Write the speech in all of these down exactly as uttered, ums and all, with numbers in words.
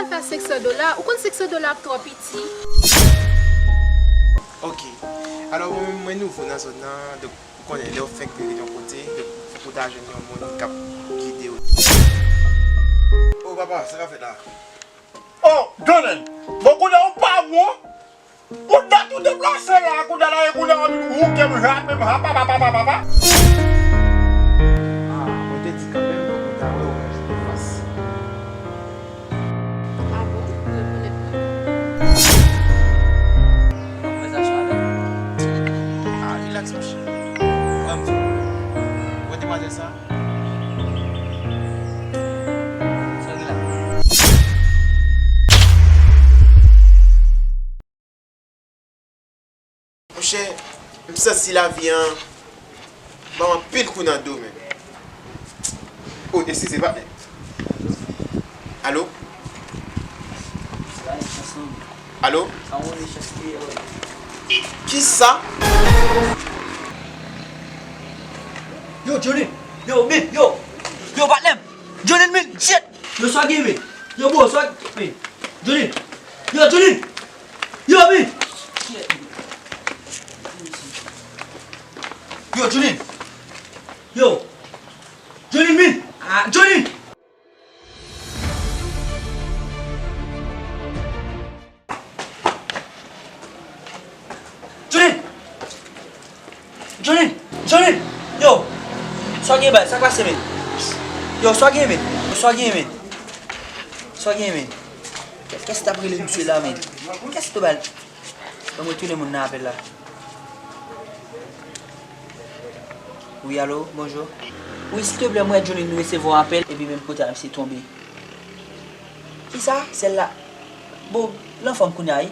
Al fè senk san dola, ou konn senk san dola ap twò piti. Ok. Alò, mwen menm, mwen nouvo nan zòn nan, donk, ou konnen, lè w fenk vini yon kote, donk, fòk ou ta jwenn yon moun k ap gide w. O, papa, sa k ap fèt la? O, Johnny, bon, kounye a ou pa bon. Ou dat ou deplase la, kounye a la, e kounye a w ap vin wouke m, jape m, hapa, papa, papa, papa. Ah, mwen te di kanmenm, ou ta wè w fas. Ah bon? Ou rekonèt mwen? Konvèsasyon avè m. Ah, relax, monchè. Ban m di w. Wè demwazèl sa? Sa w gen la? Monchè, m santi lavi an ban m anpil kou nan do, men. O, eskize, patnè. Alo? Alo? Kisa? Yo, Johnny! Yo, men, yo! Yo, patnè m! Johnny, men, shit! Yo, sa gen, men? Yo, bro, sa gen? Johnny! Yo, Johnny! Yo, men! Yo, Johnny! Yo! Johnny, men! Ah, Johnny! Johnny! Johnny! Johnny! Yo! Sa w gen, bay? Sa k pase, men? Yo, sa w gen, men? Yo, sa w gen, men? Sa w gen, men? Kiyès t ap rele misye la, men? Kiyès t ap rele? Ban mwen tounen moun nan apèl la. Wi, alo, bonjou. Wi, silteplè, mwen Johnny, nou resevwa yon apèl, epi menm kote a misye tonbe. Kisa? Sèl la. Bon, l anfòm kounye a, wi.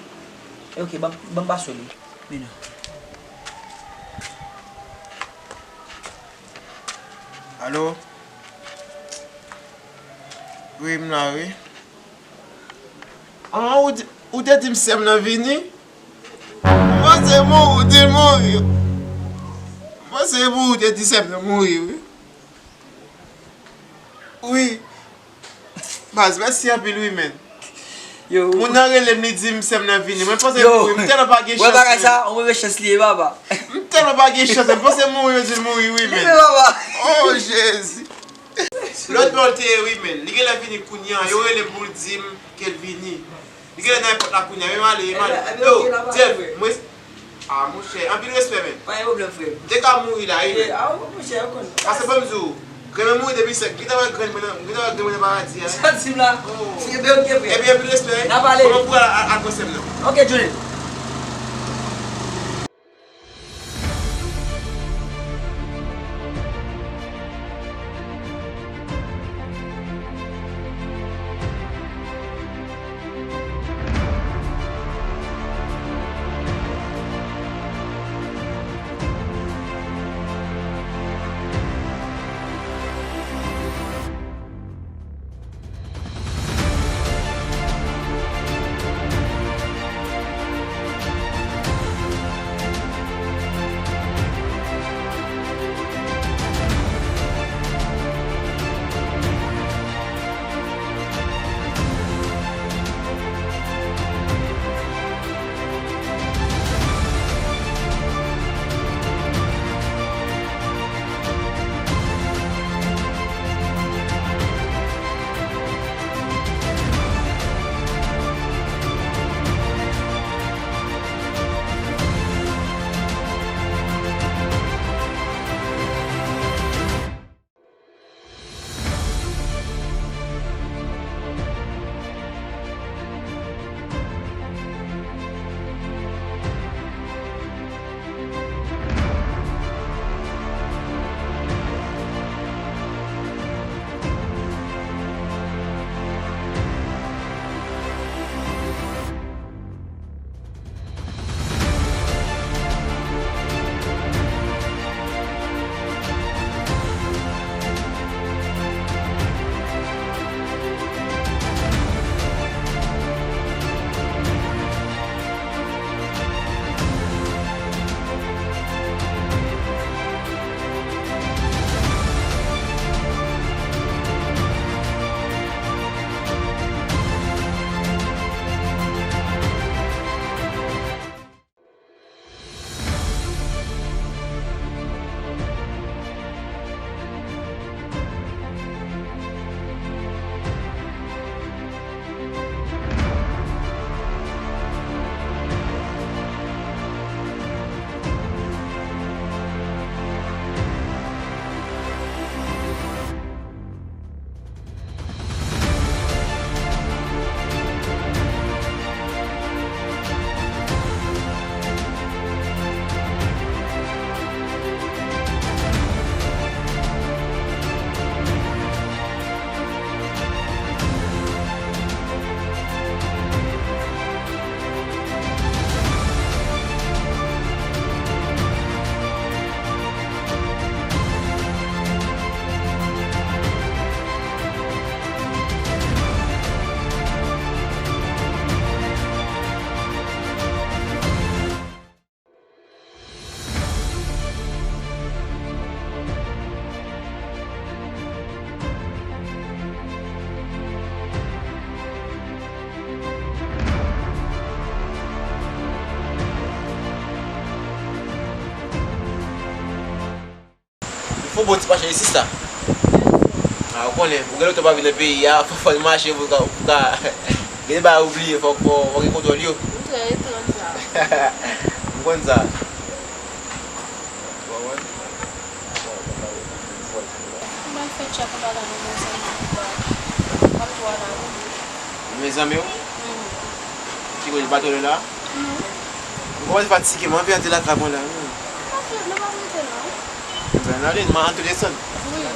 E ok, ban, ban m pase w li. Mennen. Alo? Wi, m la, wi. Ah, ou di, ou te di m sè m nan vini? M panse mouri, ou di l mouri. M panse mouri, ou te di sè m nan mouri, wi. Wi. Baz, mèsi anpil, wi, men. Yo. Moun nan rele m, li di m sè m nan vini. Mwen panse mouri, m tèlman pa gen chans, men. Yo, wè bagay sa, yon move chans li ye, papa. M tèlman pa gen chans, men. M panse mouri, yo di l mouri, wi, men. Li ye, papa. Oh, Jezi. Lòt bò l te ye, wi, men. Li genlè vini kounye a. Yo rele m pou l di m ke l vini. Li genlè nan èpòt la kounye a. Men m ale, men m ale. Yo, Jeff, mwen, ah, monchè, anpil respè, men. Pa gen pwoblèm, frè m. M te ka mouri la, wi, men. Ah, monchè, ou konn. Pase ban m di w, grenn mwen mouri depi sèk. Gentan wè grenn mwen nan, gentan wè grenn mwen nan paradi a, wi. Sa w di m la? Oh. Se byen, ok, frè. Ebyen, anpil respè, wi. N a pale. Kòman pou al, al, al pran sè m nan? Ok, Johnny. Yon bon ti mache isi sa. A, ou konnen, pou gen lontan pa vin nan peyi a, fò, fò n mache pou ka, pou ka gen de bagay ou bliye, fò, fò, fò gen kontwòl yo. M trè etranj sa. M konn sa. Ou konprann? M al fè tchèk yon bagay nan mezon nan, m ap tou al avè w. Mezanmi w? Mhm. Ki kote, pa twò lwen la? Non. M kòmanse fatige, m anvi antre lakay mwen la, wi. Pa fè, nou pa rete non. Ebyen, n ale, m antre desann. Wi.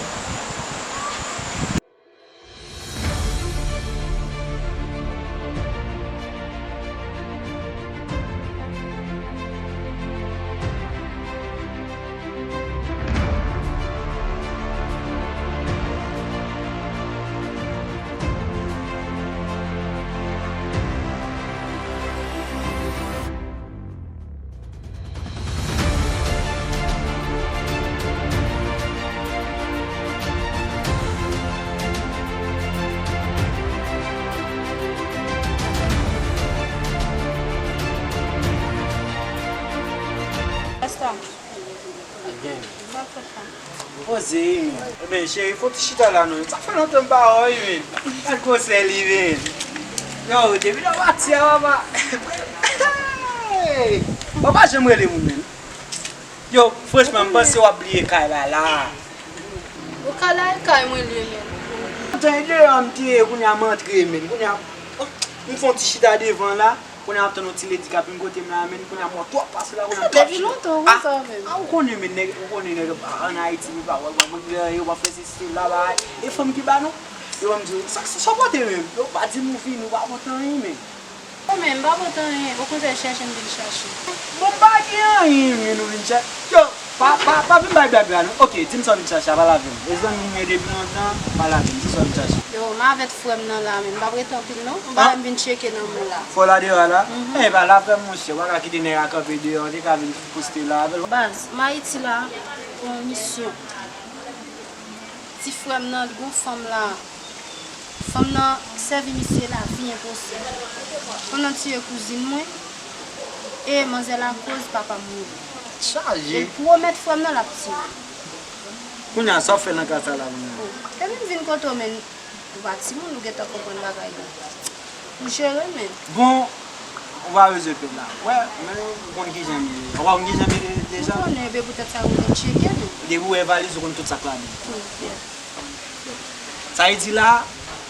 Rasta. Gen. Poze, wi, men. Ebyen, cheri, fò w ti chita la, non. Sa fè lontan m pa wè w, wi, men. Gad gwosè li, men. Yo, depi lè w pati a, papa. Hey! Papa janm rele moun, men. Yo, franchman, m panse w ap bliye kay la, la. Ou ka la, e kay mwen li ye, men. Antan e deyò m te ye, kounye a m antre, men. Kounye a, oh, m fè yon ti chita devan la. Kounye a m ap tann yon ti ledi k ap vin kote m la, men kounye a m wè twòp pase la, kounye a m twòp chita. Depi lontan, ou konn sa menm. A, ou konnen, men nèg, ou konnen nèg, a, ann Ayiti, li pa wè, wè, wè, yo pa fè sesi la, bagay. E fanm ki ba nou? Yo, m di, sa, sa, sa w pote menm? Yo pa di m ou vini, ou pa pote anyen, men. Mwen menm, m pa pote anyen, okontrè, chèche m vin chache. Bon, m pa gen anyen, men nou vin chache. Yo, pa, pa, pa vin bay blag la, non. Oke, di m sa w vin chache a, pale avè m. E zanmi m ye depi lontan, pale avè m, di sa w vin chache. Yo, m avèk frè m nan la, men m p ap rete anpil, non. Yon bagay m vin tcheke nan mwen la. Frè w la deyò a la? Mhm. E, pale avè m, monchè, w pa ka kite nèg la kanpe deyò, w te ka vin poste la avè l. Baz, m Ayiti la, pou yon misyon. Ti frè m nan, li gon fanm la. Fanm nan sèvi misye lavi enposib. Fanm nan tiye kouzin mwen, e manzè la koz papa m mouri. Chaje. E l pwomèt frè m nan l ap tiye. Kounye a, sa w fè nan ka sa la, kounye a? Bon, depi m vin kote w, men, ou pa timoun, ou gentan konprann bagay yo. Ou jere, men. Bon, ou pa bezwen pè la. Wè, men ou konn kijan m ye. Ou pa konn kijan m ye deja? Ou konnen, men poutèt sa, ou vin tcheke nou. Depi ou wè valiz, ou konn tout sa k ladan l. Wi, byen. Sa vle di la,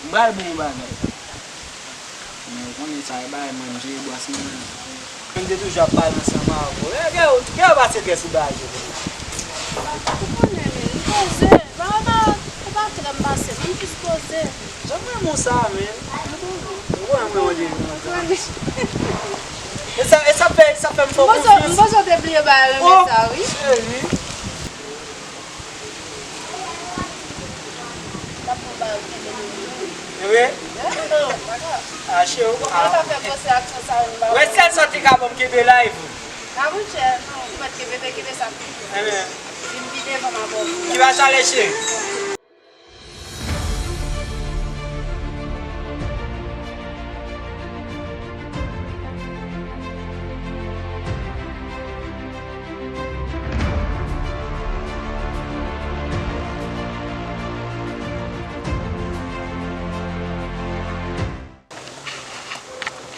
m pral ban w yon bagay. Men ou konnen sa, e bagay manje, bwasman. Mwen te toujou ap pale ansanm avè w. E, gen, gen yon pase trè soulaje. Ou konnen, men, m poze. Pa, pa, se pa trè m pase, men m jis poze. Jan m renmen w sa, men. Ou konnen mwen, mwen, mwen, mwen. E sa, e sa fè, sa fè m fè w konfyans. M panse w te bliye bagay renmen sa, wi. Oh, cheri. T ap pran bagay kenbe nan men w. Wi. Ah, cheri, ou pa ka fè gwosè aksyon sa yo, m pa wè. Wè sèl sa w te ka ban m kenbe la, e pou. Ah, monchè, non, ou mèt kenbe, men kenbe sa. Vin pi devan, m a ba w. Ki va chale, cheri?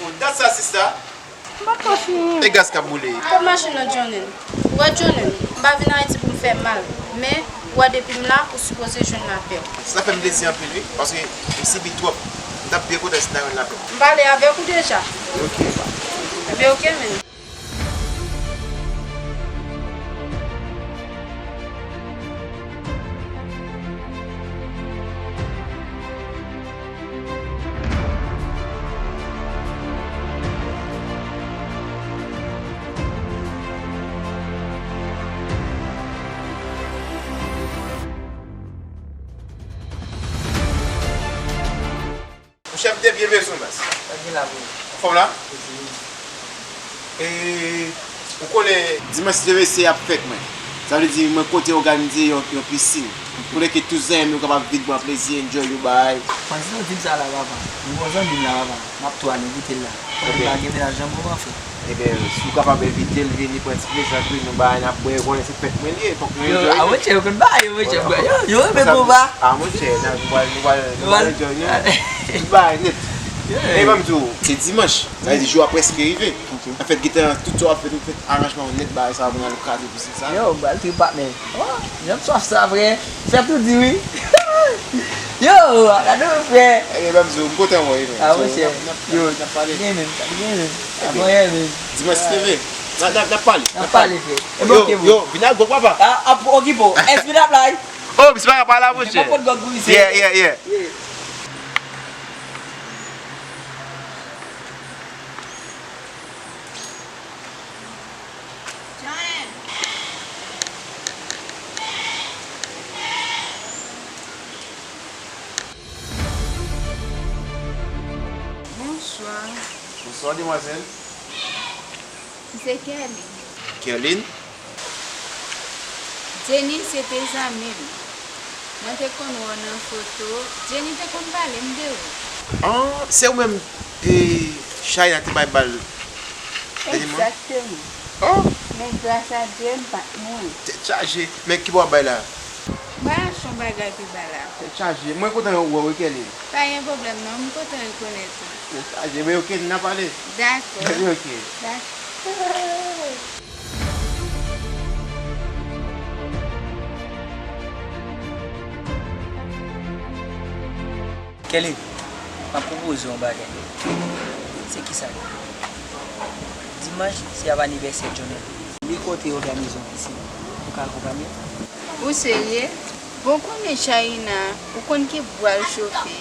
Bon, dat sa, sista. M pa t ko fini. E gaz k ap boule. Kot machin nan, Johnny? Ou wè, Johnny, m pa vin Ayiti pou m fè mal, men ou wè, depi m la, ou sipoze jwenn lapè w. Sa fè m plezi anpil, wi, paske m sibi twòp. M t ap byen kontan si m ta jwenn lapè. M pale avèk ou deja. Ok. Ebyen, ok, men. Monchè, m te byen bezwen w, baz. Sa gen la, bro? Anfòm la? Wi, wi. E, ou konnen, dimanch si Dye vle se ap fèt mwen. Sa vle di, mwen konte òganize yon, yon pisin. Kote ke tout zanmi m yo kapab vin pran plezi, enjoy yo, bay. Panse nou di m sa la, papa. M gon zanmi m la, papa. M ap tou ale kite l la. Kote m pa gen mennaj, jan pou m fè. Ebyen, si w kapab envite l vini pran ti plezi ak nou, bagay n ap bwè, konnen se fèt mwen li ye, fòk nou enjoy li. A monchè, yo konn bagay yo, monchè, bwè, yo, yo renmen konba. A monchè, n ap, nou pral, nou pral, nou pral enjoy nou. Tout bagay nèt. E ban m di w, se dimanch, sa vle di jou a prèske rive. Anfèt, gentan tout sa w ap fè, nou fè aranjman yo nèt, bagay sa pou n al kraze pisin sa. Yo, m pral trip ak men. Oh, jan m swaf sa, frè. Fè tou di wi. Yo, gade yon frè. Ebyen, ban m di w, m kontan wè w, men. A monchè, yo, n ap pale. Gen menm, gen menm. Ebyen, bon, dimanch se vre. N ap, n ap, n ap pale. N ap pale, frè. Ebyen, oke, bro. Yo, vin ak gwòg, papa. A, ap okipe w. Èske n ap la? Oh, misye pa ka pale la, monchè. Mwen pot gwòg pou misye. Yeah, yeah, yeah. Bonswa. Bonswa, demwazèl. M se Kerline. Kerline? Jenny se te zanmi m. Mwen te konn wè w nan foto. Jenny te konn pale m de ou. Ah, se ou menm, e, Shaïna te bay bal dènyèman? Egzakteman. Oh! Men gras a Dye, m pa t mouri. Tèt chaje. Men ki bò w ap bay la? M pa achte yon bagay pi ba la. Tèt chaje. Mwen kontan wè w wi, Kerline. Pa gen pwoblèm non, m kontan rekonèt ou. Tèt chaje. Men oke, n a pale. Dakò. Oke. Dakò. Kelly, m ap pwopoze w yon bagay. Se kisa? Dimanch se ap anivèsè Jonel. Li konte òganize yon pisin. Ou ka akonpanye? Ou serye? Bon, konnen Shaïna, ou konn ki bwa l chofe.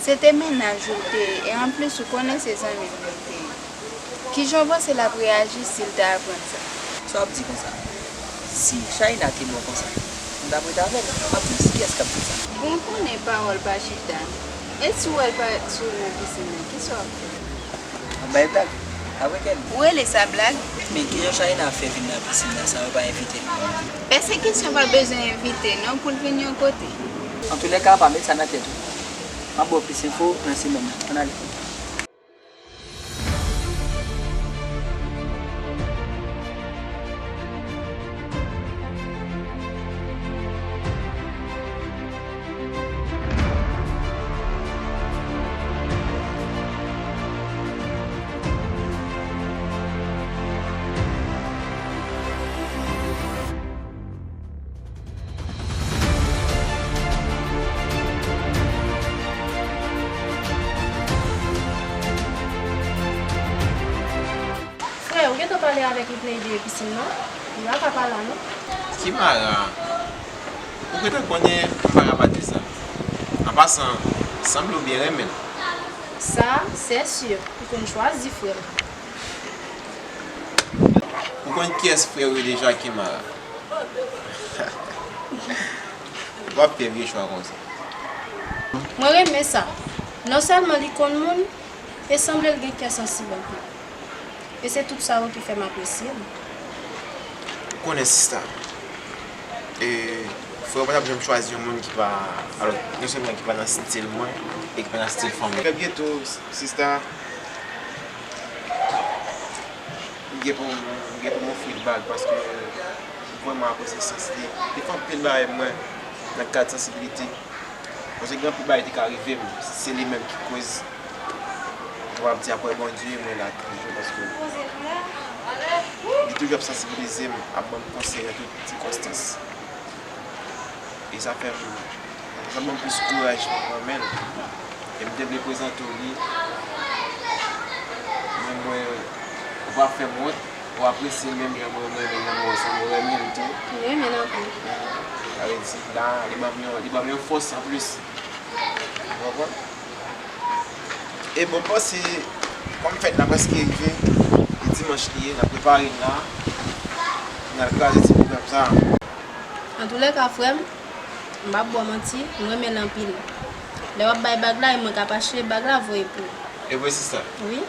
Se te mennaj ou l te ye, e anplis ou konnen se zanmi m li te ye. Kijan w panse l ap reyaji si l ta aprann sa? Sa w ap di konsa? Si Shaïna te bon konsa, m t ap ret avè l. M ap di w si kiyès k ap di sa. Bon, w konnen pawòl pa chita. E si w wè l parèt sou ou nan pisin nan, kisa w ap fè? M ap bay blag. Apre kè l. Ou rele sa blag? Men kijan Shaïna ap fè vin nan pisin nan san yo pa envite l? Èske kesyon pa bezwen envite non pou l vin yon kote? Antoulèka, pa met sa nan tèt ou. M ap ba w plis enfo nan semèn nan. Ann ale. Frè, ou gentan pale avèk Ripley de pisin nan? Li pa ka pa la non. Kimara, ou gentan konnen m pa ka pa di sa. An pasan, sanble w byen renmen l. Sa, se si, ou konn chwazi frè m. Ou konn kiyès frè w ye deja, Kimara? W ap fè vye chwa konsa. Mwen renmen sa. Non sèlman li konn moun, e sanble l gen kè sansib anpil. E se tout sa yo ki fè m apresye l. Ou konnen, sista, e, frè w pa t ap janm chwazi yon moun ki pa, alò, non sèlman ki pa nan stil mwen, e ki pa nan stil fanmi. Trè byento, sista, m gen pou, m gen pou m ofri l bag paske m vrèman apresye sans li. Li fè anpil bagay mwen nan kad sansiblite. Paske gen anpil bagay ki te ka rive m, se li menm ki koz. Mwen ap di apre Bondye, mwen la toujou, paske li toujou ap sansibilize m, ap ban m konsèy nan tout sikonstans. E sa fè m, sa ban m plis kouraj pou m renmen l. E m te vle prezante w li. Men mwen, ou pa fè m wont. Ou apresye l menm jan mwen renmen l nan mwen, sa mwen renmen l tou. Mwen renmen l anpil. Sa vle di, la, li ban m yon, li ban m yon fòs anplis. Ou konprann? E bon, m panse, kòm fèt la prèske rive, e dimanch li ye, n ap prepare n la, n al kraze ti pwogram sa a. Antoulèka, frè m, m p ap ba w manti, m renmen l anpil. Lè w ap bay bag la, e mwen k ap achte bag la voye pou ou. E vre, sista? Wi.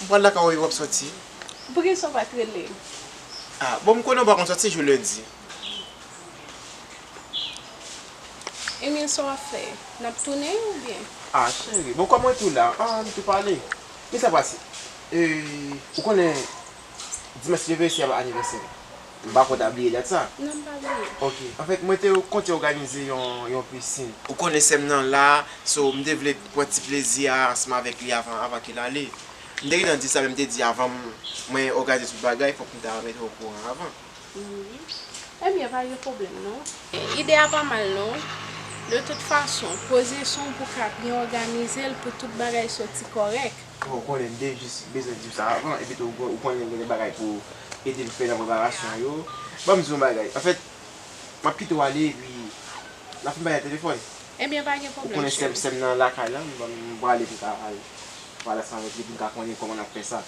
M pral lakay ou epi w ap sòti. Poukisa w pa t rele m? Ah, bon, m konnen w pa konn sòti jou lendi. Emil, sa w ap fè? N ap tounen oubyen? Ah, cheri, bon, kòman w tou la? Ah, nou tou pale. Kisa k pase? E, ou konnen, dimanch ki vini se anivèsè m. M pa konn w ta bliye dat sa. Non, m pa bliye. Ok. Anfèt, mwen te konte òganize yon, yon pisin. Ou konnen sè m nan la, so m te vle pran ti plezi a ansanm avèk li avan, avan ke l ale. M te gentan di sa, men m te di avan m, mwen òganize tout bagay, fòk m ta mete w okouran avan. Wi. Ebyen, pa gen pwoblèm, non. Ide a pa mal, non. De tout fason, pozisyon pou ka byen òganize l, pou tout bagay sòti kòrèk. Bon, ou konnen, m te jis bezwen di w sa avan, epi tou, ou konnen gen de bagay pou ede m fè nan preparasyon yo. Ban m di w yon bagay. Anfèt, m ap kite w ale, epi n ap fin pale nan telefòn. Ebyen, pa gen pwoblèm, cheri. Ou konnen sè m, sè m nan lakay la, m, m prale pou m ka al pale ansanm avèk li, pou m ka konnen kòman n ap fè sa.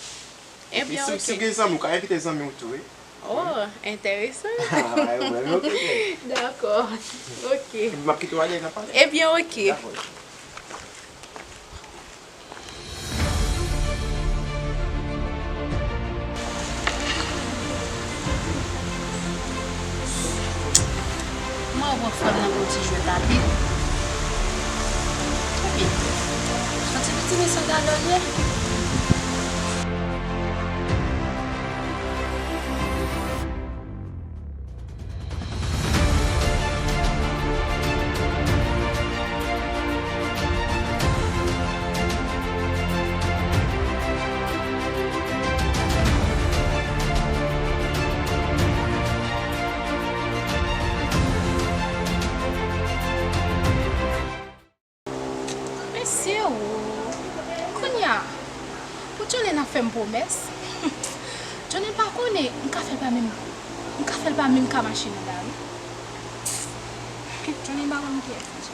Ebyen, ok. Si, si w gen zanmi, ou ka envite zanmi w tou, wi. Oh, enteresan. Ah, pa gen pwoblèm, ok, ok. Dakò. Ok. M ap kite w ale, n ap pale. Ebyen, ok. Dakò. Mwen wè fò l nan yon ti jwèt a pil. Ebyen, yon ti pitimi sandal li ye. Mesye o, kounye a, pou Johnny ap fè m pwomès. Johnny pa konnen, m ka fè l pa menm, m ka fè l pa menm ka mache nan lari. Johnny pa konn kiyès li.